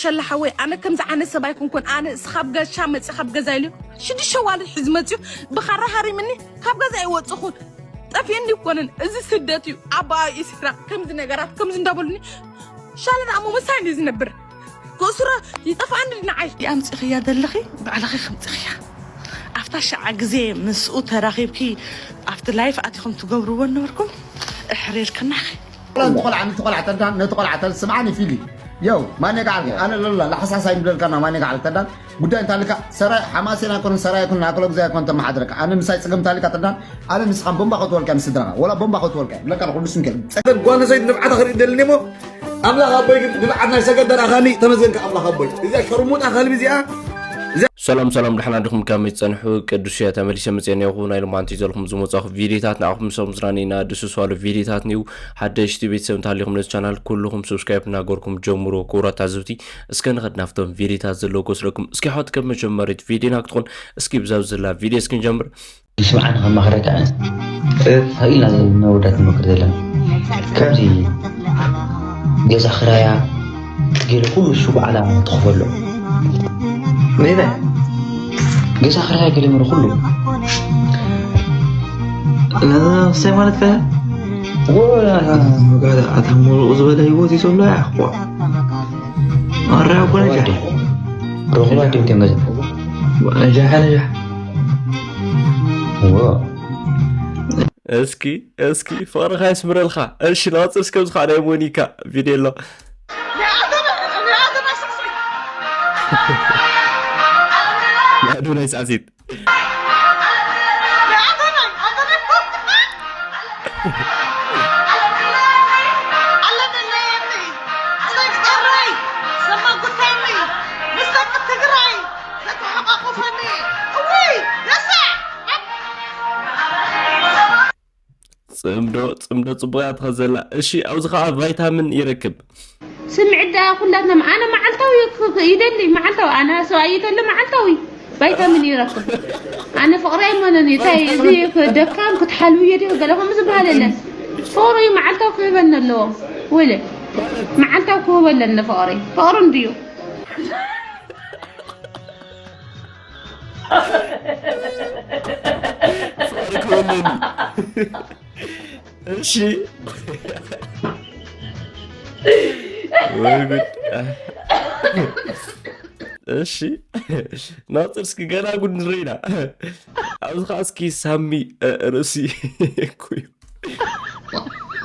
ሸላ ሓወይ፣ ኣነ ከምዚ ዓይነት ሰብ ኣይኮንኩን። ኣነ እስኻ ኣብ ገሻ መፂ ካብ ገዛ ኢሉ ሽዱሽተ ዋልድ ሒዝ መፅዩ ብኻራ ሃሪምኒ ካብ ገዛ ኣይወፅኹን። ጠፊእኒ ይኮንን፣ እዚ ስደት እዩ። ኣባ ኢስራ ከምዚ ነገራት ከምዚ እንዳበሉኒ ሻለ ደኣ ምሳይ እዩ ዝነብር። ክእስሮ ይጠፍኣኒ ንዓይ። ኣምፂኽያ ዘለኺ ባዕልኺ ከምፂኽያ። ኣብታ ሸዓ ግዜ ምስኡ ተራኺብኪ ኣብቲ ላይፍ ኣቲኹም ትገብርዎ ነበርኩም። እሕሬልክናኺ። ነቲ ቆልዓ ነቲ ቆልዓ ተዳን ነቲ ቆልዓ ተል ስምዓኒ ፊሊ የው ማን ጋዓል ኣነ ለላ ላሓሳሳይ ምብለልካና ማን ጋዓል ተዳን ጉዳይ እንታልካ ሰራይ ሓማሴን ኣይኮነን ሰራይ ኣይኮነን ኣክሎ ግዜ ኣይኮን ተመሓድረካ ኣነ ምሳይ ፅገም እንታልካ ተዳን ኣነ ንስኻን ቦምባ ከትወልካ ምስ ስድራኻ ወላ ቦምባ ከትወልካ ብለካ ኩሉ ስንከ ጓል ሰይድ ንብዓታ ክርኢ ደልኒ ሞ ኣምላኽ ኣቦይ ግን ንብዓት ናይ ሰገድ ደራኻኒ ተመዘንካ ኣምላኽ ኣቦይ እዚኣ ሸርሙጣ ከልቢ እዚኣ ሰላም ሰላም ደሕና ዲኹም ከመይ ትጸንሑ ቅዱስ እያ ተመሊሰ መጽኤ ነኹ ናይ ሎማንቲ ዘልኹም ዝመጻኹ ቪዲዮታት ንዓኹም ምሰብ ዝራኒና ድስስ ባሉ ቪዲዮታት ኒው ሓደሽቲ ቤተሰብ እንተሃሊኹም ነዚ ቻናል ኩልኹም ሰብስክራይብ እናገርኩም ጀምሩ ክቡራት ታዘብቲ እስከ ንኸድ ናብቶም ቪዲዮታት ዘለዉ ክወስደኩም እስኪ ሓወት ከም መጀመሪት ቪዲዮና ክትኾን እስኪ ብዛብ ዘላ ቪዲዮ እስኪ ንጀምር ይስምዓኒ ከማኽረካ ኢልና መወዳት ንመክር ዘለና ከምዚ ገዛ ክራያ ገለ ኩሉ እሱ ባዕላ ትኽፈሎ ገዛ ክራያ ገለ ምር ኩሉ ክሳይ ማለት ከ ኣታ ሙሉእ ዝበለ ህይወት ይሰሎ ያሕቆ ኣራያ ኮነ ጃሕ ረኹባ ድምትም ገዛ ነጃሕ ነጃሕ ዎ እስኪ እስኪ ፍቕርኻ የስምረልካ እሺ ናፅር እስከ ዝኻ ናይ ሞኒካ ቪድዮ ኣሎ ናይ ኣዶናይ ሳዕሲት ፅምዶ ፅምዶ ፅቡቅ እያ ትኸዘላ እሺ ኣብዚ ከዓ ቫይታምን ይረክብ ስምዒት ደኣ ኩላትና ኣነ መዓልታዊ ይደሊ መዓልታዊ ኣነ ሰብኣይ ይደሊ መዓልታዊ ቫይታሚን ይረክብ ኣነ ፍቅሪ ኣይመነን እዩ እንታይ እዚ ደካም ክትሓልውዮ ዲ ገለ ከም ዝበሃል የለን ፍቅሪ መዓልታዊ ክህበኒ ኣለዎ ወለ መዓልታዊ ክህበለኒ ፍቅሪ ፍቅሪ እንድዩ እሺ ወይ ጉድ እሺ ናፅር እስኪ ገና ጉድ ንርኢና ኣብዚ ከዓ እስኪ ሳሚ ርእሲ ኩዩ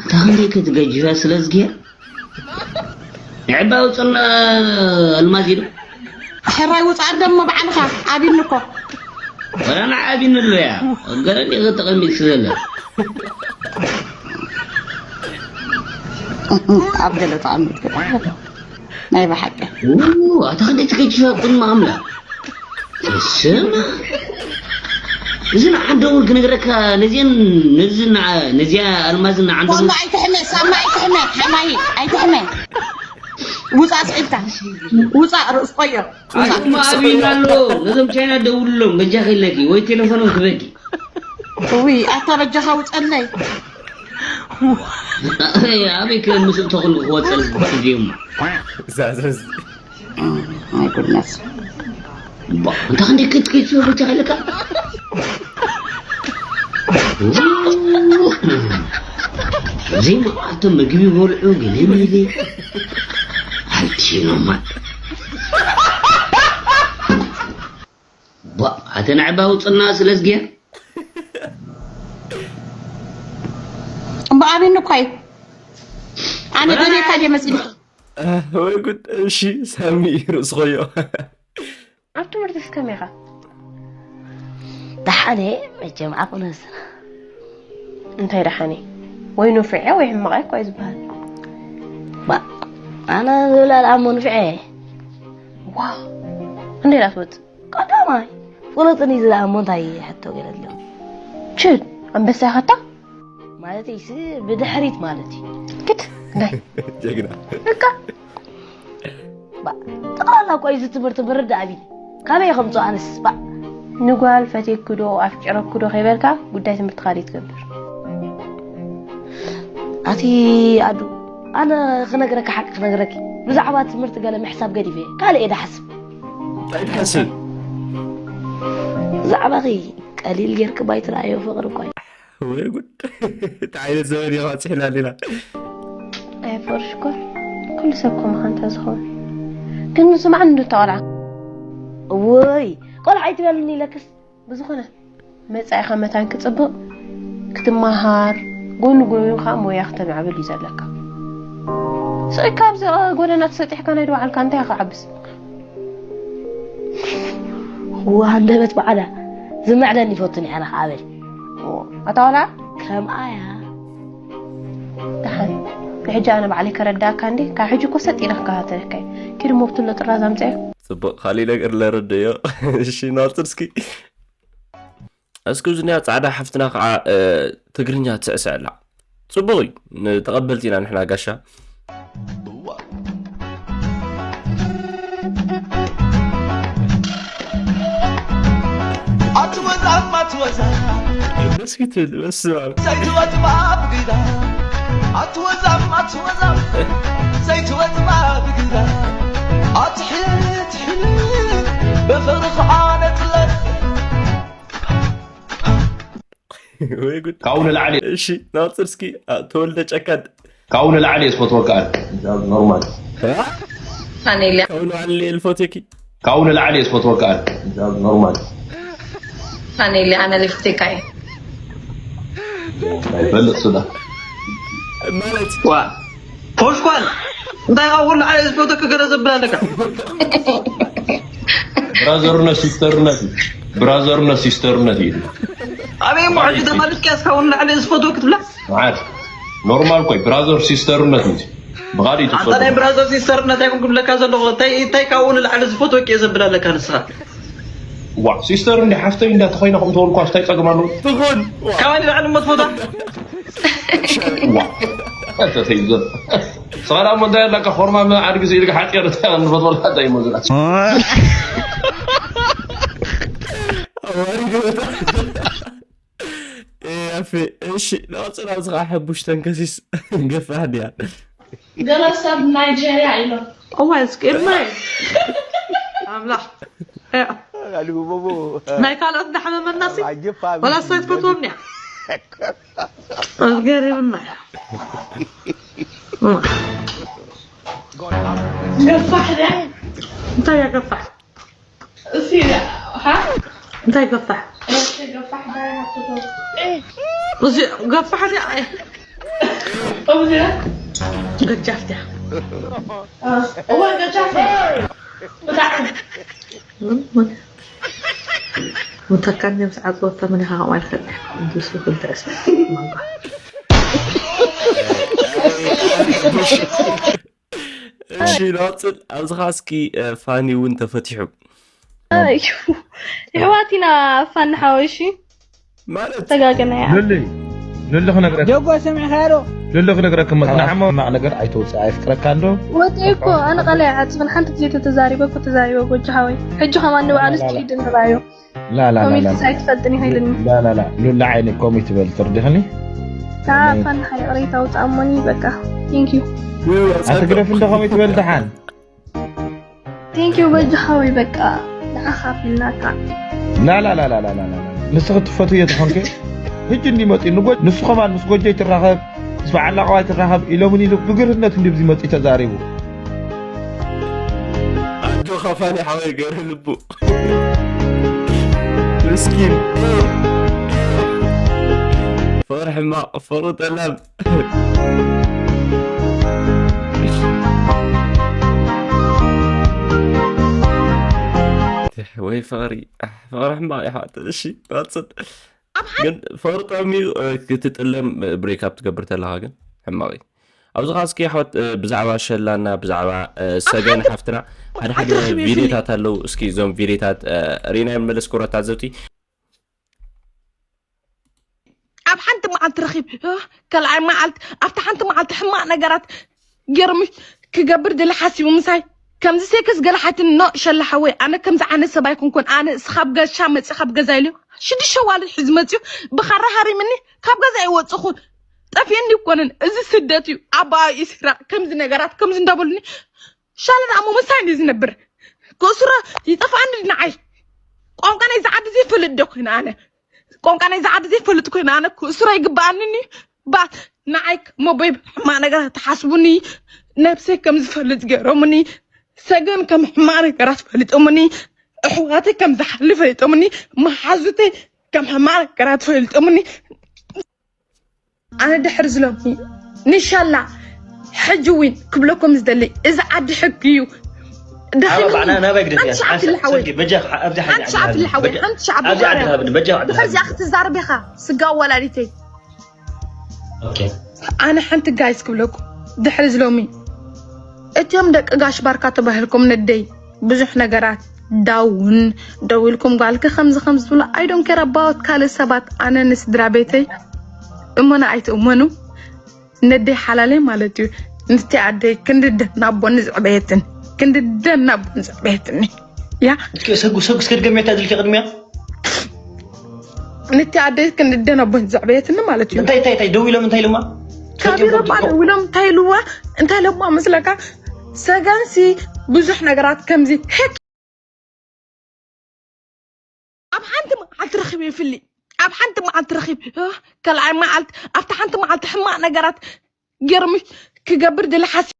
ተኽንደይ ክትገጅባ ስለዝግያ ንዕባ ውፅና ኣልማዝ ኢሉ ሕራይ ውፃእ ደሞ ባዕልኻ ኣቢኒ እኮ ወላ ንዓቢኒ ኣሎ እያ ገረኒ ተቐሚጥኪ ዘለ ኣብ ገለ ተቐሚጥኪ ናይ ብሓቂ ኣታ ክንደይ ትገጅፋ ቁድሚ ኣምላኽ ስማ እዚ ንዓንደውን ክነግረካ ነዚአን ነዚ ነዚኣ ኣልማዝ ንዓንደውን ሳማ ኣይትሕመ ሳማ ኣይትሕመ ሓማይ ኣይትሕመ ውፃእ ስዒልካ ውፃእ ርእስ ቆዮ ኣቱማ ኣቢና ኣሎ ነዞም ቻይና ደውልሎም በጃ ከለኪ ወይ ቴሌፎኖም ክበኪ ውይ ኣታ በጃኻ ውፀለይ ኣበይ ከ ምስ እተኽሉ ክወፀል ዝዮም my goodness እንታ ክንደይ ክትከይድ ዝበልካ ኣለካ ዘይመዓልቶ ምግቢ በልዑ ገለ ሚለ ኣይትሽኖማ ኣተ ንዕባ ውፅና ስለ ዝገር ብኣብኒ እኳ እዩ ኣነ ደልየካ ድየ መፂእ ወይ ጉድ እሺ ሳሚ ርእስኸዮ ኣብ ትምህርቲ እስከመይ ኢኻ ደሓነ መቸም ኣቑነስ እንታይ ደሓነ ወይ ንፍዐ ወይ ሕማቕ እኳ እዩ ዝበሃል ባ ኣነ ዝብላል ኣሞ ንፍዐ ዋ እንዴ ዳትወፅእ ቀዳማይ ፍለጥኒ ዝለኣሞ እንታይ ሕቶ ገለሎ ችድ ኣንበሳ ኢኸታ ማለት ይስ ብድሕሪት ማለት እዩ ግድ ናይ ጀግና በቃ ጠቕላላ እኮ እዚ ትምህርቲ ምርዳእ ቢል ካበይ ከምፅኦ ኣነስ ባዕ ንጓል ፈትየክዶ ኣፍቂረክዶ ከይበልካ ጉዳይ ትምህርቲ ካልእ ትገብር ኣቲ ኣዱ ኣነ ክነግረካ ሓቂ ክነግረኪ ብዛዕባ ትምህርቲ ገለ ምሕሳብ ገዲፈ ካልእ እየ ድሓስብ። እንታይ ትሓስብ? ብዛዕባኺ ቀሊል ጌርኪ ባይትረኣዮ ፍቕሪ እኳ እዩ። ወይ ጉድ። እንታይ ዓይነት ዘመን ኢና በፂሕና ኣለና። ኣይ ፎር ሽኮር ኩሉ ሰብ ከምኡ ከ እንታይ ዝኸውን ግን ንስማዕ እንዱ ተቆልዓ እወይ ቆልዓ ኣይትበልኒ ኢለክስ። ብዝኾነ መጻኢኻ መታን ክጽብቕ ክትመሃር ጎኒ ጎኒ ከዓ ሞያ ክተማዕብል እዩ ዘለካ። ስቕ ኢልካ ኣብዚ ጎደና ተሰጢሕካ ናይ ድባዕልካ እንታይ ኢኻ ዓብስ? እዋ ሃንደበት በዓላ ዝምዕደኒ ይፈቱን እያ ንኽኣበል ኣታ ቆልዓ ከምኣያ ደሓን ንሕጂ ኣነ ባዕለይ ከረዳእካ እንዲ ካብ ሕጂ እኮ ሰጥ ኢለ ክከታተለካ እየ። ኪድ ሞብትሎ ጥራዝ ኣምፅአ ፅቡቅ ካሊእ ነገር ለረደዮ። እሺ ናፅር እስኪ እስኪ ዝኒያ ፃዕዳ ሓፍትና ከዓ ትግርኛ ትስዕስዕ ኣላ። ፅቡቅ እዩ። ተቐበልቲ ኢና ንሕና ጋሻ። ኣትወዛም ኣትወዛም ደስ ክትብል በስመ ኣብ። ዘይትወዝማ ብግዳ ኣትወዛም ኣትወዛም ዘይትወዝማ ብግዳ ኣትሕል ትሕል በፍቕሪ ከዓ ነጥለል ወይ ጉድ። ካብኡ ንላዕሊ እሺ ናፅር እስኪ አ፣ ተወልደ ጨካን ካብኡ ንላዕሊ እየ ዝፈትወካ ኣነ። ኖርማል ኣነ ኢለ ካብኡ ንላዕሊ እየ ዝፈትወኪ። ካብኡ ንላዕሊ እየ ዝፈትወካ ኣነ። ኖርማል ኣነ ኢለ ኣነ ልፍቴካ እየ ይፈልጥ ሱዳ ማለት ዋ ፖሽኳል እንታይ ካብ ኩሉ ዓለ ዝፈተክ ገለ ዘብል ኣለካ ብራዘርነት ሲስተርነት እዩ። ብራዘርነት ሲስተርነት እዩ። ኣበይ እሞ ሕጂ ተማልስኪ ያስ ካብ ኩሉ ዓለ ዝፈትወ ክትብላ መዓት ኖርማል ኮይ ብራዘር ሲስተርነት እዩ። ብኻሊእ ኣንታ ናይ ትፈትዎ ብራዘር ሲስተርነት ኣይኮን ክብለካ ዘለኹ እንታይ እንታይ ካብኡ ንላዕሊ ዝፈትወኪ እየ ዘብል ኣለካ ንስኻ ዋ ሲስተር እንዲ ሓፍተይ እንዳ ተኾይና ከም ተወልኳ እንታይ ጸገም ኣለዎ? ትኹን ካባይ ንላዕሊ እሞ ትፈትዋ ዋ ተተይዞ ሰላም እንታይ ኣለካ ኮርማ ምን ዓድ ግዜ ኢልካ ሓጢር እንታይ ንፈትወላ እንታይ ይመዝላ ኣዋሪዱ ኣፌ እሺ ናፅር ኣብዚ ከዓ ሕቡሽ ተንከሲስ ገፋሕ ድያ ገለ ሰብ ናይጀርያ ኢሎም እዋይ እስኪ እማይ ኣምላኽ ናይ ካልኦት እንዳሓመመናሲ ወላ እሳ ትፈትዎም እያ ኣዝገሪምና እያ ገፋሕ ድያ እንታይ እያ ገፋሕ እሲ ሃ እንታይ ገፋሕ ገፋሕ ዳይ ሃብቶ እዚ ገፋሕ ድያ ከምዚኣ ገጃፍ ድያ እዋ ገጃፍ ብጣዕሚ ምን ምን ሙተካን ምስ ዓጽወታ ምን ኢኻ ከምኣ ኢልካ ቅዱስ ክልተ ዕስራ ማንጓ እሺ ናፅል ኣብዚ ኸዓ እስኪ ፋኒ እውን ተፈቲሑ ይሕዋት ኢና ፋኒ ሓወይ እሺ ማለት ተጋገና እያ ሉሊ ሉሊ ክነግረካ ጆጎ ሰሚዕካዮ ዶ ሉሊ ክነግረካ መፅናዕሞ ማቕ ነገር ኣይተውፅእ ኣይፍቅረካ እንዶ ወፂ እኮ ኣነ ቃል ኣይዓፅፍን ሓንቲ ግዜ ተተዛሪበ እኮ ተዛሪበ ጎጆ ሓወይ ሕጂ ከማን ንባዕሉ እስኪ ሂድ ንራዮ ላ ላ ላ ኮሚት ላ ሳይትፈልጥን ይኸይልኒ ላ ላ ላ ሉላ ዓይኒ ኮሚት በል ትርዲኽኒ ከዓ ፋን ሓይቕሬታ ውፃእሞኒ በቃ ቴንኪዩ ኣትግረፍ እንዶ ኮሚት በል ደሓን ቴንኪዩ በጃ ሓወይ በቃ ንዓኻ ኣቢልናካ ላላላላላላ ንስኺ ትፈትውዮ ተኾንከ ህጂ እንዲ መፂኡ ንጎ ንሱ ኸማን ምስ ጎጀይ ትራኸብ ምስ በዓል ላቐዋይ ትራኸብ ኢሎምን ኢሉ ብግርህነት እንዲ ብዚ መፂኡ ተዛሪቡ ኣጆኻ ፋኒ ሓወይ ገይረ ልቡ ምስኪን ፍቕሪ ሕማቕ ፍቕሪ ጠላም ወይ ፍቕሪ ፍቕሪ ሕማቕ ይሓወት እሺ ቀፅል ግን ፍቕሪ ጥዑም እዩ ክትጥለም ብሬክ ኣፕ ትገብር ተለኻ ግን ሕማቕ እዩ ኣብዚ ኸዓ እስኪ ኣሕዋት ብዛዕባ ሸላና ብዛዕባ ሰገን ሓፍትና ሓደ ሓደ ቪዲዮታት ኣለዉ እስኪ እዞም ቪዲዮታት ሪና የመለስ ክብረት ታዘብቲ ኣብ ሓንቲ መዓልቲ ረኺብ ካልኣይ መዓልቲ ኣብቲ ሓንቲ መዓልቲ ሕማቕ ነገራት ገይሩ ክገብር ድለ ሓሲቡ ምሳይ ከምዚ ሴክስ ገለ ሓትን ኖ ሸላ ሓወይ ኣነ ከምዚ ዓይነት ሰብ ኣይኮንኩን ኣነ እስኻብ ገሻ መፂ ካብ ገዛ ኢሉ ሽዱሽተ ዋልድ ሒዙ መፂኡ ብኻራ ሃሪምኒ ካብ ገዛ ይወፅኹ ጠፊእኒ ይኮንን እዚ ስደት እዩ ኣባኣ ኢስራ ከምዚ ነገራት ከምዚ እንዳበሉኒ ሻለ ደኣ ምምሳይ እንዲ ዝነብር ክእስሮ ይጠፍኣኒ ንዓይ። ቋንቋ ናይዚ ዓዲ ዘይፈልጥ ዶ ኮይነ ኣነ? ቋንቋ ናይዚ ዓዲ ዘይፈልጥ ኮይነ ኣነ ክእስሮ ይግብኣኒ። ባት ንዓይ መቦይ ሕማቕ ነገራት ተሓስቡኒ። ነብሰይ ከም ዝፈልጥ ገይሮምኒ። ሰገን ከም ሕማቕ ነገራት ፈሊጦምኒ። ኣሕዋተይ ከም ዝሓሊ ፈሊጦምኒ። መሓዙተይ ከም ሕማቕ ነገራት ፈሊጦምኒ። ኣነ ድሕር ዝሎም ንሻላ ሕጂ እውን ክብለኩም ዝደሊ፣ እዚ ዓዲ ሕጊ እዩ። ደኺምኒ። ኣባ፣ ና-፣ ናበይ ግደፍ? ሓንቲ ሸዓብ ትልሓወይ። ሰልኪ፣ በጃ፣ ኣብዚ ሓንቲ ሓንቲ ሸዓብ ትልሓወይ። በጃ፣ ሓንቲ ሸዓብ ኣብዚ ዓዲ ትልሓወይ። ሃብኒ፣ በጃ፣ ዓዲ ድሕር ሃብኒ። እዚኣ ክትዛረብ ኢኻ፣ ስጋ ኣወላዲተይ። ኦኬ። ኣነ ሓንቲ ጋይስ ክብለኩም፣ ድሕሪ ዝሎሚ እቲኦም ደቂ ጋሽ ባርካ ተባሂልኩም ነደይ ብዙሕ ነገራት ዳውን ደው ኢልኩም፣ ጓልኪ ከምዚ ከምዚ ትብሉ፣ I don't care about ካልእ ሰባት። ኣነ ንስድራ ቤተይ እመኑ ኣይትእመኑ፣ ነደይ ሓላለይ ማለት እዩ። ንቲ ኣደይ ክንዲ ደን ኣቦን ዘዕበየትን፣ ክንዲ ደን ኣቦን ዘዕበየትኒ። ያ እስኪ ሰጉ፣ ሰጉ፣ እስኪ ድገምያ፣ እንታይ ዝልኪ ቅድሚያ? ንቲ ኣደይ ክንዲ ደን ኣቦን ዘዕበየትኒ ማለት እዩ። እንታይ፣ እንታይ፣ እንታይ ደው ኢሎም እንታይ ኢሉማ? ካቢሮ ባል ውሎም እንታይ ኢልዋ? እንታይ ኢሎማ መስለካ? ሰገንሲ ብዙሕ ነገራት ከምዚ ሄክ ኣብ ሓንቲ መዓልቲ ረኺበ ይፍሊ። ኣብ ሓንቲ መዓልቲ ረኺብ፣ እ፣ ካልኣይ መዓልቲ፣ ኣብታ ሓንቲ መዓልቲ ሕማቕ ነገራት ገይሮም ክገብር ደሊ ሓሲ-፣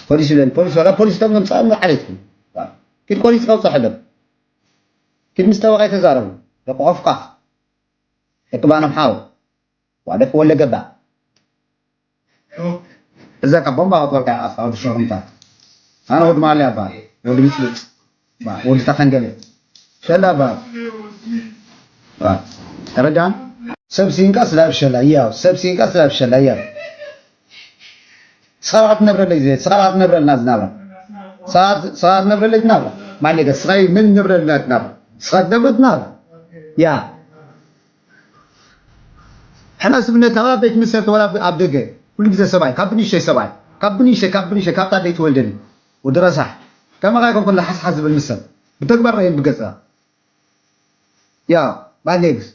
ፖሊስ ይብለኒ፣ ፖሊስ፣ ዋላ ፖሊስ እቶም ዘምፅኣኒ ዓሌትኩም። ኪድ ፖሊስ ከውፅእ ሕደር። ኪድ ምስ ጠበቓይ ተዛረቡ። ደቂ ቆፍቃፍ። ደቂ ባኖም ሓው። ዋ ደቂ ወለ ገባ። እዛ ካብ ቦምባ ክትወልዳ ኢኻ፣ ወዲ ሸኹምታ። ኣነ ወዲ ማልያ እባ፣ ወዲ ምፅምፅ። ባ፣ ወዲ ተኸንገለ። ሸላ እባ። ባ፣ ተረዳን? ሰብ ሲንካ ስላብ ሸላ ያው ሰብ ሲንካ ስላብ ሸላ ያው ስኻ ትነብረለይ ዘይ ስኻ ትነብረልና ዝናብራ ስኻ ትነብረለይ ዝናብራ ማለገ ስኻ ምን ንብረልና ዝናብራ ስኻ ትነብረ ዝናብራ ያ ሕና ስብነት ኣብ ቤት ምሰት ወላ ኣብ ደገ ኩሉ ግዜ ሰብኣይ ካብ ብንሸይ ሰብኣይ ካብ ብንሸይ ካብ ብንሸይ ካብ ታደይ ትወልደኒ ወዲ ረሳሕ ከማኻ ይኮንኩ ሓስሓስ ዝብል ምሰል ብተግባር ረየን ብገጽ ያ ማለግስ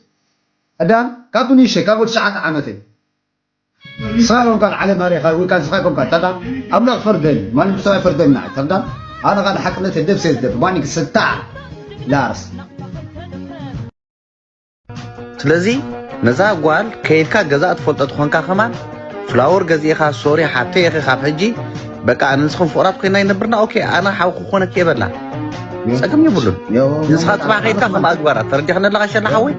ኣዳም ካብ ብንሸይ ካብ ወዲ ሸዓተ ዓመት እዩ ስኻ ኮንካ ዓለም ኣሪኻ ወይ ካን ስኻ ኮንካ ተዳ ኣምላኽ ፈርደን ማንም ሰብ ኣይፈርደና ተዳ ኣነ ኻን ሓቅነት ደብሰ ደብ ማን ክስታ ላርስ ስለዚ ነዛ ጓል ከይድካ ገዛ ትፈልጦ ትኾንካ ከማን ፍላወር ገዚእኻ ሶሪ ሓፍተይ ኢኺ ካብ ሕጂ በቃ ኣነ ንስኽን ፍቕራት ኮይና ይነብርና ኦኬ ኣነ ሓው ክኾነኪ የበላ ጸገም የብሉን ንስኻ ጽባሕ ከይድካ ከም ኣግባራት ተረዲኽኒ ኣለኻ ሸላ ሓወይ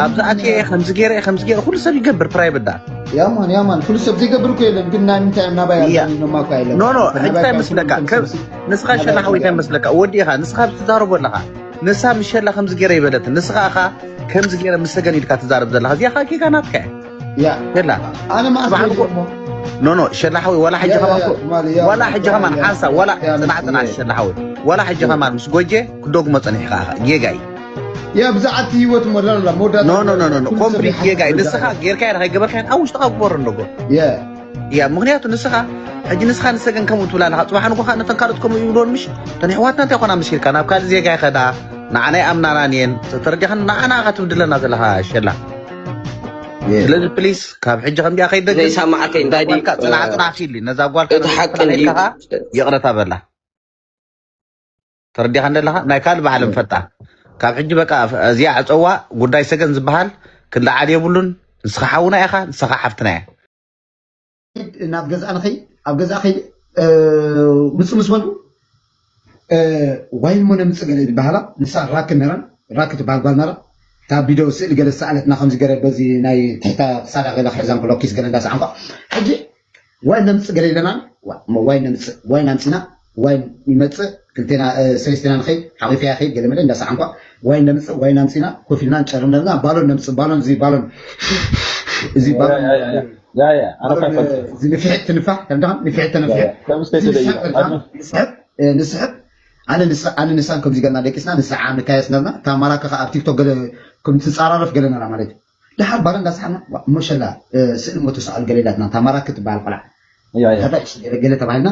ኣብዚ ኣትየ ከምዚ ገይረ ከምዚ ገይረ ኩሉ ሰብ ይገብር ፕራይቭት ዳ ያማን ያማን ኩሉ ሰብ ዘይገብር እኮ የለን ግን ናይ ምንታይ ናባይ እያ። ኣዛኒኖማ እኮ የለን ኖ ኖ ሕጂ እንታይ መስለካ ከም ንስኻ ሸላ ሓወይ እንታይ መስለካ ወዲኻ ንስኻ ትዛረቦ ኣለኻ ንሳ ምሸላ ከምዚ ገይረ ይበለት ንስኻ ኣኻ ከምዚ ገይረ ምስ ሰገን ኢልካ ትዛረብ ዘለኻ እዚኣ ኸዓ ጌጋ ናትካ እያ ያ ሸላ ኣነ መዓስ ባዕሉ ገይረ እሞ ኖ ኖ ሸላ ሓወይ ዋላ ሕጂ ያ፣ ከማን ያ፣ ትማሊ፣ ያ፣ ዋላ ሕጂ ያ፣ ከማን ያ፣ ሓንሳብ ዋላ ያ፣ ጽናዕ ጽናዕ ያ። ሸላ ሓወይ ዋላ ሕጂ ከማን ምስ ጎጀ ክደግሞ ጸኒሕካ ኢኻ ጌጋ እዩ ያ ብዛዕቲ ህይወት እሞ ላላ መወዳእታ ኖ ኖ ኖ ኖ ኖ ኩሉ ሰብ ኮምፕሊት ይሓስብ ጌጋ እዩ ይዛረብ። ንስኻ ጌርካ ኢኻ ይገበርካ ኢኻ ኣብ ውሽጥኻ ግበሮ ኣለዎ ያ ያ ምኽንያቱ ንስኻ ሕጂ ንስኻ ንሰገን ከምኡ ትብላ ኣለኻ ጽባሕ ንጎኻ ነተን ካልኦት ከምኡ ይብልዎ ምሽ ተን ኣሕዋትና እንታይ ኮና መሲልካ ናብ ካልእ ዜጋ ይኸዳ ንዓና ይኣምናናን እየን ተረዲኻን ንዓና ኢኻ ትብድለና ዘለኻ ሸላ ስለዚ ፕሊስ ካብ ሕጂ ከምዚኣ ከይደግም ዘይሰማዕከ እንታይ ድዩ ጓልካ ጽናዕ ጽናዕ ፊሊ ነዛ ጓልካ እቲ ሓቂ እንድዩ ኢልካ ይቕረታ በላ ተረዲኻ እንደለኻ ናይ ካልእ ባዕልን ፈጣ ካብ ሕጂ በቃ እዚኣ ዕፀዋ ጉዳይ ሰገን ዝበሃል ክንለዓል የብሉን ንስኻ ሓውና ኢኻ ንስኻ ሓፍትና እያ ናብ ገዛእ ንኸይ ኣብ ገዛእ ከይ ምፅ ምስ በሉ ዋይን ሞ ነምፅእ ገለ ዝበሃላ ንሳ ራክ ነረን ራክ ትበሃል ጓል ነራ እታ ቢዶ ስእሊ ገለ ዝሰኣለትና ከምዚ ገለ በዚ ናይ ትሕታ ክሳዳ ገለ ክሕዛን ከሎ ኪስ ገለ እንዳሰዓንኳ ሕጂ ዋይ ነምፅእ ገለ ኢለና ዋይ ነምፅእ ዋይ ናምፅና ዋይ ይመፅእ ክልቴና ሰለስቴና ንኸይድ ሓቂፈያ ከይድ ገለ መለ እንዳሰዓንኳ ዋይ ነምፅእ ዋይ ናምፅና ኮፍ ኢልና ንጨርም ነርና ባሎን ነምፅእ ባሎን እዚ ባሎን እዚ ባሎን ያ ያ ኣረፋ ይፈልጥ እዚ ንፍሕት ትንፋሕ ከምዳም ንፍሕት ተነፍሕ ከም ስቴት ደይ ንስሕብ ኣነ ንስሕብ ኣነ ንሳን ከምዚ ገርና ደቂስና ንስዓ ንካየስ ነርና እታ ማራከ ኣብ ቲክቶክ ገለ ከም ትፃራረፍ ገለ ነራ ማለት እዩ ድሓር ባለ እንዳስሓና እሞ ሸላ ስእሊ ሞ ተሰኣል ገለ ኢላትና እታ ማራክ ትበሃል ቆልዓ ያ ያ ገለ ተባሂልና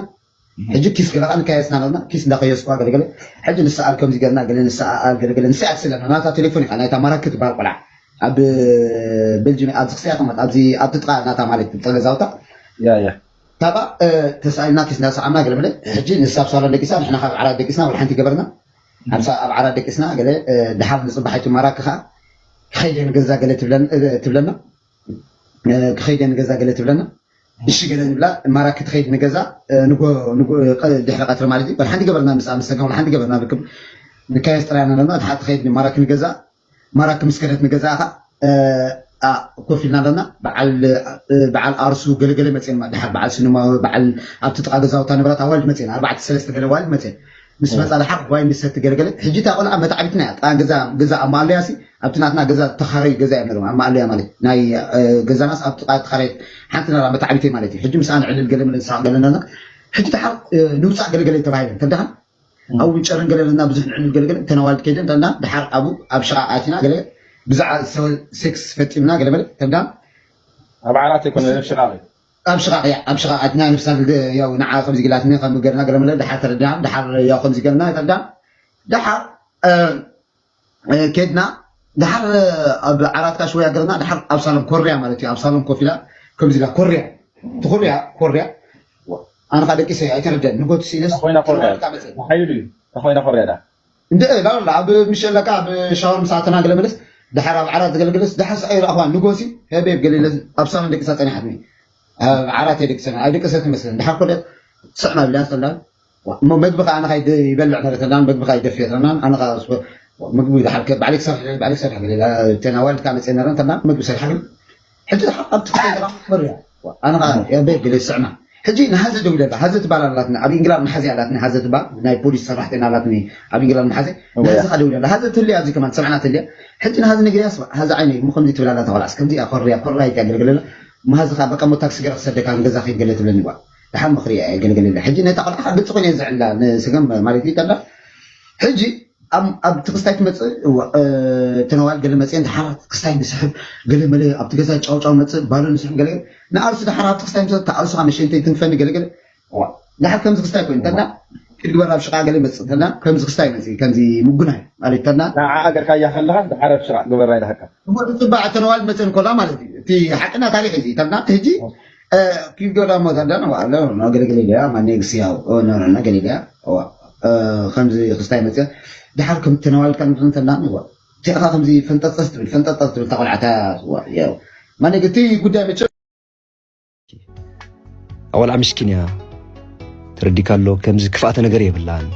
ሕጂ ኪስ ገለ ከዓ ንካየስና ነርና ኪስ እንዳከየስኳ ገለገለ ሕጂ ንስኣል ከምዚ ገርና ገለ ንስኣል ገለገለ ንስኣ ትስለና ናታ ቴሌፎን ኢኻ ናይታ ማራክ ትበሃል ቆልዓ ኣብ ቤልጅም ኣብዚ ክስያ ተመት ኣብዚ ኣብቲ ጥቃ ናታ ማለት ጥቃ ገዛውታ ያ ያ ታባ ተሳኢልና ኪስ እንዳሰዓምና ገለመለ ሕጂ ንሳ ኣብ ሳሎን ደቂሳ ንሕና ካብ ዓራት ደቂስና ወላ ሓንቲ ገበርና ኣብ ሳ- ኣብ ዓራት ደቂስና ገለ ድሓር ንፅባሕ ኣይትማራክ ከዓ ክኸይደ ንገዛ ገለ ትብለን- ትብለና ክኸይደ ንገዛ ገለ ትብለና እሺ ገለ ንብላ ማራክ ትኸይድ ንገዛ ንጎ- ንጎ- ቀ- ድሕሪ ቀትሪ ማለት እዩ ወላ ሓንቲ ገበርና ምስ ምስ ሰገም ወላ ሓንቲ ገበርና ርክብ ንካየስ ጥራይ ኣለና ድሓር ትኸይድ ማራክ ንገዛ ማራክ ምስ ከደት ንገዛ ከዓ ኮፍ ኢልና ኣለና በዓል በዓል ኣርሱ ገለገለ መፅና ድሓር በዓል ስንማ በዓል ኣብቲ ጥቃ ገዛውታ ንብራት ኣዋልድ መፅና ኣርባዕተ ሰለስተ ገለ ኣዋልድ መፅን ምስ መፃ ድሓር ዋይ ንሰቲ ገለገለ ሕጂ እታ ቆልዓ መታዕቢትና እያ ጣ ገዛ ገዛ ኣብ ማኣለያ ሲ ኣብቲ ናትና ገዛ ተኻረይ ገዛ እዮም ነሮም ኣብ ማኣለያ ማለት ናይ ገዛናስ ኣብ ጥቃ ተኻረይ ሓንቲ ነራ መታዕቢተይ ማለት እዩ ሕጂ ምስኣ ንዕልል ገለ መለ ንስሓቅ ገለና ሕጂ ድሓር ንውፃእ ገለገለ ተባሂለን ተዳሓን ኣብኡ ጨርን ገለ ለና ብዙሕ ንዕልል ገለገለ እተን ኣዋልድ ከይደን ተና ድሓር ኣብኡ ኣብ ሽቓቕ ኣቲና ገለ ብዛዕባ ሴክስ ፈፂምና ገለ መለ ተንዳ ኣብ ዓራት ኣይኮነ ኣብ ሽቓቕ እዩ ኣብ ሽቓቕ እያ ኣብ ሽቓቕ ኣቲና ንፍሳ ያው ንዓ ከምዚ ገላትኒ ከም ገርና ገለ መለ ድሓር ተረዳ ድሓር ያው ከምዚ ገርና ተረዳ ድሓር ከድና ድሓር ኣብ ዓራትካ ሽወያ ገለና ድሓር ኣብ ሳሎን ኮርያ ማለት እዩ ኣብ ሳሎን ኮፍ ኢላ ከምዚ ኢላ ኮርያ ትኾርያ ኮርያ ኣነ ካ ደቂሰ ኣይተረደን ንጎት ሲለስ ኮይና ኮርያ ሓይሉ እዩ ተኾይና ኮርያ ዳ እንደ ላላ ኣብ ምሸለካ ኣብ ሻወር ምስ ኣተና ገለ መለስ ድሓር ኣብ ዓራት ገለ ገለስ ድሓር ሰዓይ ረኣኹዋ ንጎሲ ሄቤብ ገለ ኢለ ኣብ ሳሎን ደቂሳ ጸኒሓትኒ ኣብ ዓራት እየ ደቂሰና ኣይደቀሰት መስለን ድሓር ኮለ ስዕና ብልያ ሰላም እሞ መግቢ ከዓ ኣነ ካይደ ይበልዕ ነረ ተላን መግቢ ከዓ ይደፍየ ተላን ኣነ ከዓ ስወ- ምግቢ ድሓር ከ ባዕለይ ክሰርሕ ባዕለይ ክሰርሕ ገለ ኢላ ተን ኣዋልድ ከዓ መፅየ ነረን ተላን ምግቢ ሰርሓ ግን ሕጂ ድሓር ኣብ ትክክል ገራ መርያ ኣነ ከዓ የበይ ገለ ስዕና ሕጂ ንሃዘ ደዊለላ፣ ሃዘ ትባል ኣላትኒ፣ ኣብ ኢንግላንድ መሓዘ ኣላትኒ፣ ሃዘ ትባል ናይ ፖሊስ ሰራሕተኛ ኣላትኒ ኣብ ኢንግላንድ መሓዘ። ንሃዘ ካ ደዊለላ፣ ሃዘ ትልያ፣ እዚ ከማን ሰምዕና ትልያ። ሕጂ ንሃዘ ነግርያ ስማ፣ ሃዘ ዓይነይ፣ እሞ ከምዚ ትብል ኣላ ተቆልዓስ፣ ከምዚ እያ ኮርያ፣ ኮርያ ይትያ ገልግለላ። መሃዚ ካ በቃ ሞ ታክሲ ገረ ክሰደካ ንገዛ ከይድ ገለ ትብለኒ ጓል። ደሓን ምኽሪ እያ፣ ገልግለላ። ሕጂ ነታ ቆልዓ ካ ግልጽ ኮይነ ዘዕላ ንስገም ማለት ይጠላ። ሕጂ ኣብ ኣብ ትክስታይ ትመጽእ፣ እዋ፣ እ፣ ተነዋል ገለ መጽየን ደሓር ትክስታይ ንስሕብ፣ ገለ መለ ኣብቲ ገዛ ጫው ጫው መጽእ፣ ባሎ ንስሕብ ገለ ገለ። ንኣርሱ ደሓር ኣብ ትክስታይ ምሰ ተኣርሱ ካብ መሸንተይ ትንክፈኒ ገለ ገለ። እዋ፣ ደሓር ከምዚ ክስታይ ኮይኑ፣ ተና ኪድ ግበር ኣብ ሽቓ ገለ መጽእ፣ ተና ከምዚ ክስታይ መጽእ፣ ከምዚ ምጉናይ ማለት ተና። ንዓ ኣገርካያ ከለኻ ደሓር ኣብ ሽቓ ግበራ ኢልሃካ። እሞ ጽባዕ ተነዋል መጽን ኮላ ማለት እዩ። እቲ ሓቅና ታሪኽ እዚ፣ ተና ሕጂ፣ እ፣ ኪድ ግበር ኣብ ሞታ ደና፣ ዋ፣ ሎ፣ ኖ ገለ ገለ ኢልያ፣ ማን ነግስ ያው፣ ኦ፣ ኖ፣ ኖ፣ ኖ፣ ገለ ኢልያ፣ እዋ፣ እ፣ ከምዚ ክስታይ መጽእ፣ ደሓር ከም ተነዋል ከም ተና፣ እዋ። እቲኣ ከምዚ ፈንጠጠስ ትብል፣ ፈንጠጠስ ትብል፣ እታ ቆልዓ እታ፣ ዋ፣ ያው። ማነግ፣ እቲ ጉዳይ መቸም ኣዋልዓ ምስኪን እያ። ተረዲካ ኣሎ፣ ከምዚ ክፍኣተ ነገር የብላን።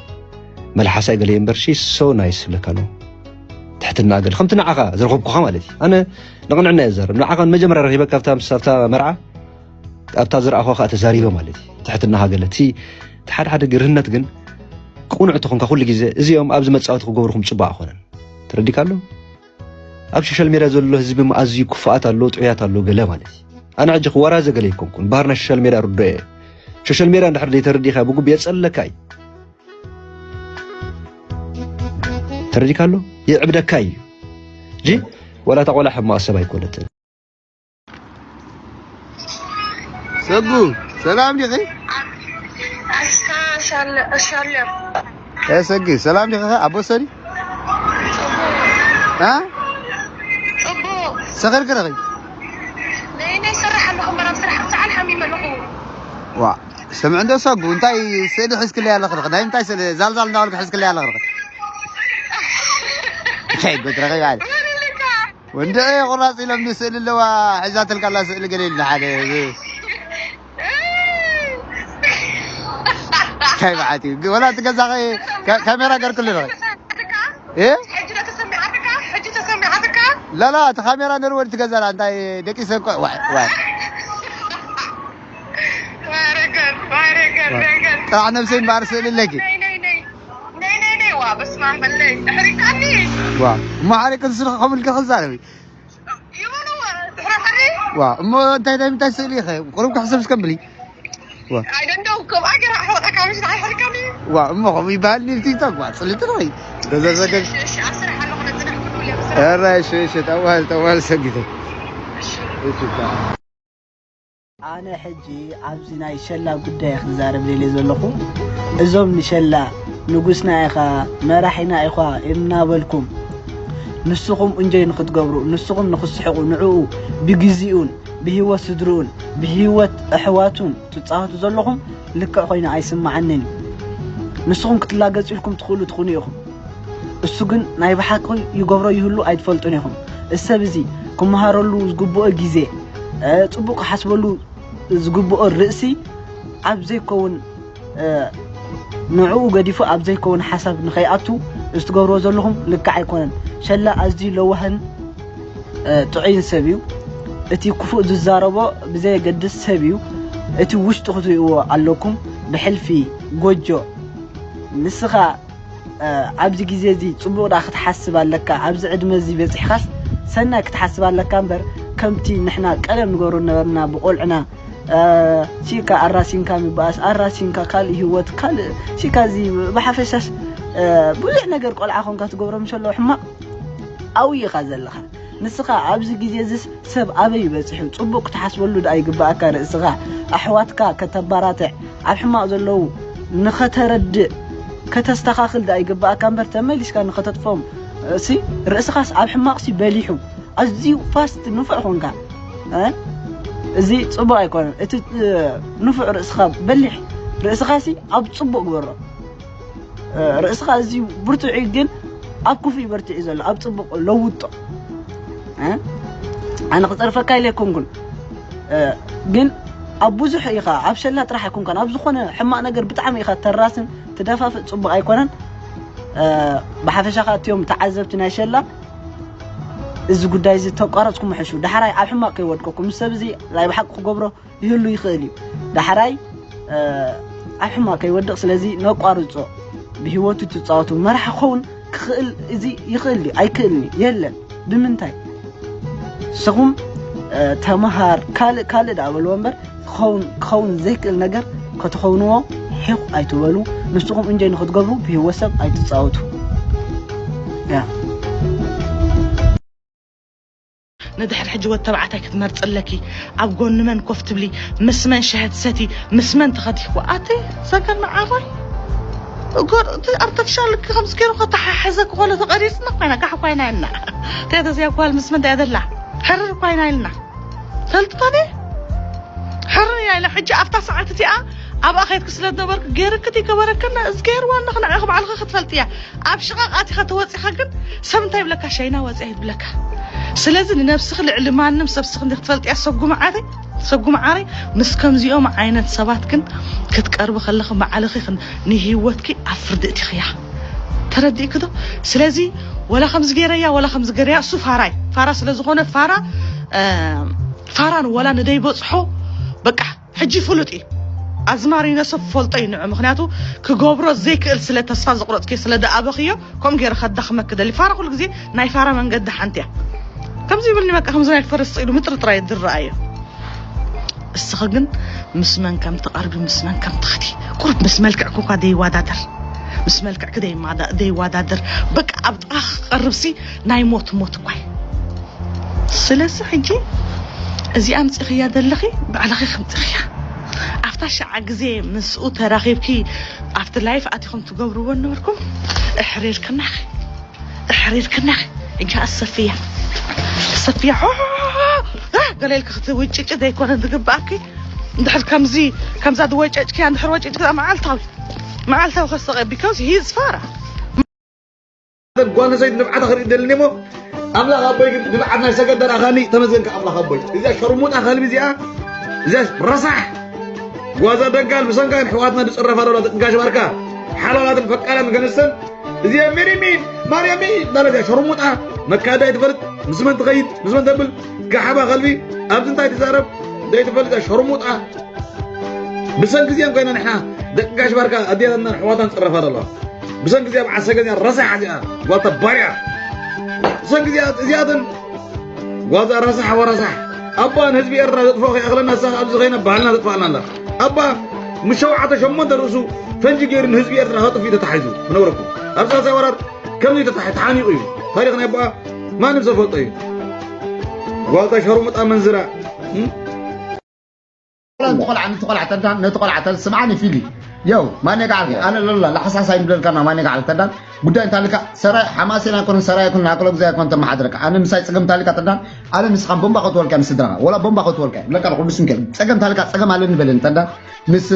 መልሓሳ ገለ እምበር፣ ሺ ሶ ናይስ ይብለካ ኣሎ። ትሕትና ገለ፣ ከምቲ ንዓኻ ዝረኸብኩኻ ማለት እዩ። ኣነ ንቕንዕና እየ ዝዛረብ። ንዓኻ ንመጀመርያ ረኺበካ ኣብታ ምስ፣ ኣብታ መርዓ፣ ኣብታ ዝረኣኹኻ ከኣ ተዛሪበ ማለት እዩ። ትሕትናኻ ገለ፣ እቲ፣ እቲ ሓደ ሓደ ግርህነት ግን ቅኑዕ ተኾንካ ኩሉ ግዜ፣ እዚኦም ኣብዚ መጻወቲ ክገብሩኹም ጽቡቕ ኣይኮነን። ተረዲካ ኣሎ? ኣብ ሶሻል ሜድያ ዘሎ ህዝቢ ኣዝዩ ክፉኣት ኣሎ፣ ጥዑያት ኣሎ፣ ገለ ማለት እዩ። ኣነ ሕጂ ክወራዘ ገለ ኣይኮንኩን። ባህርና ሶሻል ሜድያ ርዶ እየ። ሶሻል ሜድያ እንድሕር ዘይተረዲእካ ብጉብ የጸለካ እዩ። ተረዲካ ኣሎ? የዕብደካ እዩ። እንጂ ወላ እታ ቆልዓ ሕማቕ ሰብ ኣይኮነትን። ሰጉ፣ ሰላም ዲኺ? ኣሻለ-፣ ኣሻለ። ኤ ሰጊ፣ ሰላም ዲኺ? ኣቦ ሰሪ? አ? ጽቡቕ። ሰኺርኪ ዲኺ? ነይ፣ ነይ፣ ይሰርሕ ኣለኹ፣ እምበር ኣብ ስራሕ፣ ኣብ ሰዓል ሓሚመ ኣለኹ። ዋ፣ ስምዕ እንዶ ሰጉ፣ እንታይ ስእሊ ሒዝክለይ ኣለኺ ዲኺ? ናይ ምንታይ ስእሊ? ዛልዛል እንዳበልኪ ሒዝክለይ ኣለኺ ዲኺ? እንታይ ጉድ ረኺባ? መን ኢልካ? ወንድዐ ቁራጽ ኢሎም ስእሊ ኣለዋ፣ ሒዛትልካ ኣላ ስእሊ ገለ ኢሉ ሓደ። እንታይ መዓት እዩ? ወላ እቲ ገዛ ከ-፣ ካ-፣ ካሜራ ገርክሉ ዶ? እ? ሕጂ ዶ ተሰሚዓትካ? ሕጂ ተሰሚዓትካ? ላላ፣ እቲ ካሜራ ነርወ እቲ ገዛና እንታይ ደቂሰ እኮ፣ ዋይ፣ ዋይ። ዋይ ረገድ፣ ዋይ ረገድ፣ ረገድ። ጥራሕ ነብሰይ እምበኣር ስእሊ ኣለኪ። ነይ፣ ነይ፣ ነይ። ነይ፣ ነይ፣ ነይ፣ ዋ፣ በስመ ኣብ በለይ። ኣሕሪቃኒ። ዋ፣ እሞ ሓሪቅን ስልኺ ከምኡ ኢልኪ ክዛረቢ? ይበሉ፣ ዋ፣ ድሕሪ ሕሪ። ዋ፣ እሞ እንታይ፣ እንታይ፣ እንታይ ስእሊ ኢኸ? ቁሩብ ክሕሰብ እስከ ብሊ። ዋ። I don't know፣ ከምኣ ገይራ ኣሕወጣካ፣ ምሽ ንዓይ ኣሕሪቃኒ። ዋ፣ እሞ ከምኡ ይበሃል ድዩ ቲክቶክ? ዋ፣ ጽልእቲ ዶ ወይ? ገዘዘገ-፣ እሺ፣ እሺ፣ እሺ፣ ኣብ ስራሕ ኣለኹ፣ ነጽናሕ ኩሉ እየ፣ ኣብ ስራሕ። ኧረ፣ እሺ፣ እሺ፣ ጠዋል፣ ጠዋል ሰጊተ። እሺ። እሺ፣ ታ-፣ ኣነ ሕጂ ኣብዚ ናይ ሸላ ጉዳይ ክዛረብ ደልየ ዘለኹ። እዞም ንሸላ ንጉስና ኢኻ፣ መራሒና ኢኻ እናበልኩም፣ ንስኹም እንጆይ ንኽትገብሩ፣ ንስኹም ንኽስሕቑ፣ ንዕኡ ብግዜኡን ብህይወት ስድርኡን ብህይወት ኣሕዋቱን ትጻወቱ ዘለኹም ልክዕ ኮይኑ ኣይስምዓንን እዩ። ንስኹም ክትላገጹ ኢልኩም ትኽእሉ ትኹኑ ኢኹም። እሱ ግን ናይ ብሓቂ ይገብሮ ይህሉ ኣይትፈልጡን ኢኹም። እዚ ሰብ እዚ ክመሃረሉ ዝግብኦ ግዜ፣ እ፣ ጽቡቕ ክሓስበሉ ዝግብኦ ርእሲ ኣብ ዘይከውን፣ እ፣ ንዕኡ ገዲፉ ኣብ ዘይከውን ሓሳብ ንኸይኣቱ እዚ ትገብርዎ ዘለኹም ልክዕ ኣይኮነን። ሸላ ኣዝዩ ለዋህን፣ እ፣ ጥዑይን ሰብ እዩ። እቲ ክፉእ ዝዛረቦ ብዘየገድስ ሰብ እዩ። እቲ ውሽጡ ክትርእይዎ ኣለኩም። ብሕልፊ ጎጆ ንስኻ እ፣ ኣብዚ ግዜ እዚ ጽቡቕ ደኣ ክትሓስብ ኣለካ። ኣብዚ ዕድመ እዚ በጺሕካስ ሰናይ ክትሓስብ ኣለካ እምበር፣ ከምቲ ንሕና ቀደም ንገብሮ ነበርና ብቆልዕና፣ እ፣ ሲካ ኣራሲንካ ምባኣስ፣ ኣራሲንካ ካልእ ህይወት፣ ካልእ ሲካ እዚ ብሓፈሻስ፣ እ፣ ብዙሕ ነገር ቆልዓ ኮንካ ትገብሮ ምሸሎ ሕማቕ ኣብዩ ኢኻ ዘለኻ። ንስኻ ኣብዚ ግዜ እዚስ ሰብ ኣበይ በጺሑ? ጽቡቕ ክትሓስበሉ ደኣ ይግብኣካ ርእስኻ። ኣሕዋትካ ከተባራትዕ፣ ኣብ ሕማቕ ዘለዉ ንኸተረድእ፣ ከተስተኻኽል ደኣ ይግብኣካ እምበር ተመሊስካ ንኸተጥፍኦም፣ እሲ ርእስኻስ ኣብ ሕማቕሲ በሊሑ። ኣዝዩ ፋስት ንፉዕ ኾንካ። እ? እዚ ጽቡቕ ኣይኮነን። እቲ፣ እ፣ ንፉዕ ርእስኻ በሊሕ ርእስኻሲ ኣብ ጽቡቕ ግበሮ። እ፣ ርእስኻ ኣዝዩ ብርቱዕ እዩ፣ ግን ኣብ ክፉእ እዩ በርቲዑ ዘሎ፣ ኣብ ጽቡቕ ለውጦ። እ? ኣነ ክጸርፈካ ኢለ ኣይኮንኩን። እ፣ ግን ኣብ ብዙሕ ኢኻ፣ ኣብ ሸላ ጥራሕ ኣይኮንካን፣ ኣብ ዝኾነ ሕማቕ ነገር ብጣዕሚ ኢኻ ተራስን ትደፋፍእ፣ ጽቡቕ ኣይኮነን። እ፣ ብሓፈሻ ኸኣ እቲኦም ተዓዘብቲ ናይ ሸላ እዚ ጉዳይ እዚ ተቋረጽኩም ምሕሹ። ዳሕራይ ኣብ ሕማቕ ከይወድቀኩም። ምስ ሰብ እዚ ናይ ብሓቂ ክገብሮ ይህሉ ይኽእል እዩ። ዳሕራይ ኣብ ሕማ ከይወድቕ። ስለዚ ነቋርጾ። ብህይወቱ ትጻወቱ መራሕ ክኸውን ክኽእል፣ እዚ ይኽእል ድዩ? ኣይክእልን እዩ። የለን። ብምንታይ? ንስኹም ተመሃር፣ ካልእ ካልእ ደኣ በልዎ እምበር፣ ክኸውን ክኸውን ዘይክእል ነገር ከተኸውንዎ ሒቕ ኣይትበሉ። ንስኹም እንጆይ ንኽትገብሩ ብህይወት ሰብ ኣይትጻወቱ። ያ ንድሕሪ ሕጂ ወድ ተባዕታይ ክትመርጺ ኣለኪ። ኣብ ጎኒ መን ኮፍ ትብሊ፣ ምስ መን ሻሂ ትሰቲ፣ ምስ መን ትኸዲ። ኣቲ ሰገን መዓረይ፣ እጎ እቲ ኣርተፊሻል ከምዚ ገይሩ ከተሓሕዘ ክኾነ ተቐሪጽና ኮይና ጋሕ ኮይና እና እንታይ ተዚያ ጓል ምስ መን እንታይ ደላ ሕርር ኮይና ኢልና ፈልጥታኒ ሕርር ኢና ኢልና። ሕጂ ኣብታ ሰዓት እቲኣ ኣብኣ ከይድኪ ስለ ዝነበርኩ ገይርክቲ ከበረክና እዚ ገይርዋ ኣለኹ ንዓኺ ባዕልኺ ክትፈልጥያ። ኣብ ሽቓቕ ኣቲኻ ተወጺኻ ግን ሰብ እንታይ ይብለካ? ሸይና ወጺኣ ይብለካ። ስለዚ ንነብስኺ ልዕሊ ማንም ሰብ ስኺ እንዲኺ ትፈልጥያ። ሰጉ መዓረይ፣ ሰጉ መዓረይ፣ ምስ ከምዚኦም ዓይነት ሰባት ግን ክትቀርቢ ከለኺ ባዕልኺ ንህይወትኪ ኣብ ፍርዲ እቲኽያ። ተረዲእኪ ዶ? ስለዚ ወላ ከምዚ ገይረያ ወላ ከምዚ ገይረያ እሱ ፋራ እዩ። ፋራ ስለ ዝኾነ ፋራ ፋራን ወላ ንደይበጽሖ በቃ ሕጂ ፍሉጥ እዩ። ኣዝማሪኖ ሰብ ክፈልጦ እዩ ንዑ። ምኽንያቱ ክገብሮ ዘይክእል ስለ ተስፋ ዘቑረጽክዮ ስለ ደኣበኽዮ ከምኡ ገይሩ ከዳኽመኪ ደሊ። ፋራ ኩሉ ግዜ ናይ ፋራ መንገዲ ሓንቲ እያ። ከምዚ ይብልኒ በቃ ከምዚ ናይ ፈረስ ኢሉ ምጥርጥር ኣይድረኣዮ። እስኺ ግን ምስ መን ከም ትቐርቢ ምስ መን ከም ትኸዲ ቁሩብ ምስ መልክዕኪ እኳ ደይዋዳደር ምስ መልክዕኪ ደይማዳ- ደይዋዳደር በቃ ኣብ ጥቓኺ ክቐርብሲ ናይ ሞት ሞት እኳ እዩ። ስለዚ ሕጂ እዚኣ ኣምፂኽያ ዘለኺ ባዕልኺ ከምፂኽያ ኣብታ ሸዓ ግዜ ምስኡ ተራኺብኪ ኣብቲ ላይፍ ኣቲኹም ትገብርዎ ነበርኩም እሕሪርክናኺ እሕሪርክናኺ ሕጂ ኣሰፍያ ሰፍያ ገለ ኢልኪ ክትውጭጭ ዘይኮነ ዝግባኣኪ እንድሕር ከምዚ ከምዛ ዝወጨጭክያ እንድሕር ወጭጭክያ መዓልታዊ መዓልታዊ ከሰቀ because he is ፋራ ጓል ኣንስተይቲ ንብዓታ ክርኢ ደልኒ እሞ ኣምላኽ ኣቦይ ግን ንብዓት ናይ ሰገድ ደርኣኻኒ ተመስገንካ ኣምላኽ ኣቦይ እዚኣ ሸርሙጣ ከልቢ እዚኣ እዚኣ ረሳሕ ጓዛ ደጋል ብሰንካ ግን ኣሕዋትና ዝፅረፋ ደላ ደቂ ጋሽ ባርካ ሓላላትን ፈቃዳትን ገንስተን እዚኣ ሚኒሚን ማርያሚ እንዳለት እያ ሸርሙጣ መካዳ ኣይትፈልጥ ምስ መን ትኸይድ ምስ መን ተብል ጋሓባ ከልቢ ኣብዚ እንታይ ትዛረብ ዘይትፈልጥ እያ ሸርሙጣ ብሰንኪ እዚኣን ኮይና ንሕና ደቂ ጋሽ ባርካ ኣዴታትናን ኣሕዋትናን ዝፅረፋ ዘለዋ ብሰንኪ እዚኣ በዓል ሰገን እዚኣ ረሳሕ እዚኣ ጓልታ ባርያ ብሰንኪ እዚኣ እዚኣተን ጓዛ ረሳሕ ወረሳሕ ኣባ ንህዝቢ ኤርትራ ዘጥፍኦ ከይኣኽለና እሳ ኣብዚ ኮይና ባህልና ዘጥፍኣልና ኣላ ኣባ ምስ ሸውዓተ ሸሞንተ ርእሱ ፈንጂ ገይሩ ንህዝቢ ኤርትራ ከጥፍእ ተታሒዙ ክነግረኩም ኣብ ሳልሳይ ወራር ከምዚ ተታሒ ተሓኒቑ እዩ ታሪኽ ናይ ኣቦኣ ማንም ሰብ ፈልጦ እዩ ጓልታ ሸርሙጣ መንዝራ ቆልዓ ነቲ ቆልዓ ተዳን ነቲ ቆልዓ ተል ስምዓኒ ፊሊ የው ማን የጋዕልካ ኣነ ለላ ላሕሳስ ኣይምብለልካና ማን የጋዕልካ ተዳን ጉዳይ እንታልካ ሰራይ ሓማሴን ኣይኮነን ሰራይ ኣይኮነን ኣክሎ ግዜ ኣይኮነ ተመሓድረካ ኣነ ምሳይ ፀገም እንታልካ ተዳን ኣነ ንስኻ ቦምባ ከትወልካ ምስ ስድራኻ ወላ ቦምባ ከትወልካ ብለካ ኩሉ ስንከል ፀገም እንታልካ ፀገም ኣለኒ በለኒ ተዳን ምስ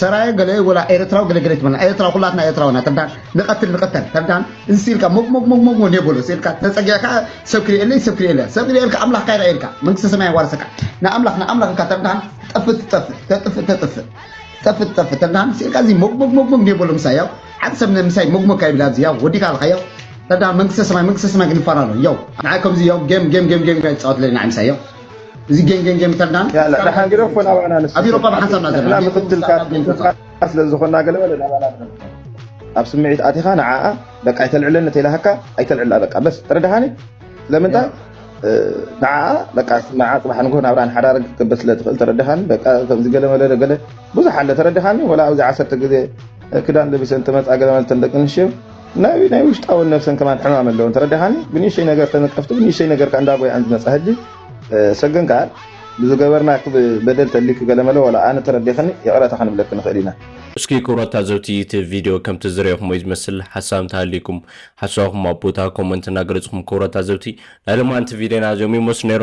ሰራየ ገለ ወላ ኤርትራዊ ገለ ገለ ትበልና ኤርትራዊ ኩላትና ኤርትራዊ ኢና ተዳን ንቀትል ንቀተል ተዳን እዚ ኢልካ ሞግ ሞግ ሞግ ሞግ ሞግ የበሎ ኢልካ ተጸጊዕካ ሰብ ክርእየለይ ሰብ ክርእየለይ ሰብ ክርእየልካ ኣምላኽካ ይረኣየልካ መንግስተ ሰማይ የዋርሰካ ንኣምላኽ ንኣምላኽ ኢልካ ተዳን ጠፍእ ትጠፍእ ተጥፍእ ተጥፍእ ጠፍእ ትጠፍእ ተዳን ኢልካ እዚ ሞግ ሞግ ሞግ ሞግ የበሎ ምሳይ ያው ሓደ ሰብ ምሳይ ሞግ ሞግ ካይብል ኣብዚ ያው ወዲካ ኣለካ ያው ተዳን መንግስተ ሰማይ መንግስተ ሰማይ ግን ይፈራሎ ያው ንዓይ ከምዚ ያው ጌም ጌም ጌም ጌም ይጻወት ለና ምሳይ ያው እዚ ጌም ጌም ጌም ተዳን ያላ ደሓን ግደፎ ናባና ንስ ኣብ ኢሮፓ ብሓንሳብ ናዘርና ምክትልካ ስለ ዝኾና ገለ በለ ናባና ኣብ ስምዒት ኣቲኻ ንዓኣ በቃ ኣይተልዕለኒ ተይላሃካ ኣይተልዕላ በቃ በስ ተረዳሃኒ ስለምንታይ ንዓኣ በቃ ንዓ ፅባሕ ንጎ ናብራ ንሓዳር ክትቅበል ስለ ትኽእል ተረዳሃኒ በቃ ከምዚ ገለ መለ ገለ ብዙሕ ኣለ ተረዳሃኒ ወላ ኣብዚ ዓሰርተ ግዜ ክዳን ለቢሰን ተመፃ ገለ መለ ተን ደቂ ኣንስትዮ ናይ ናይ ውሽጣውን ነብሰን ከማን ሕማም ኣለውን ተረዳሃኒ ብንእሽተይ ነገር ተነቀፍቲ ብንእሽተይ ነገር ከ እንዳጎይኣን ዝመፃ ሕጂ ሰገን ከኣ ብዝገበርና በደል ተሊኪ ገለመለ ወላ ኣነ ተረዲኽኒ ይቕረታ ክንብለኪ ንኽእል ኢና። እስኪ ክቡራት ታዘብቲ እቲ ቪድዮ ከምቲ ዝረእኹምዎ ዝመስል ሓሳብ እንተሃልዩኩም ሓሳብኩም ኣብ ቦታ ኮመንት እናገለፅኹም ክቡራት ታዘብቲ ናይ ሎማዓንቲ ቪድዮና እዚኦም ይመስሉ ነይሮም።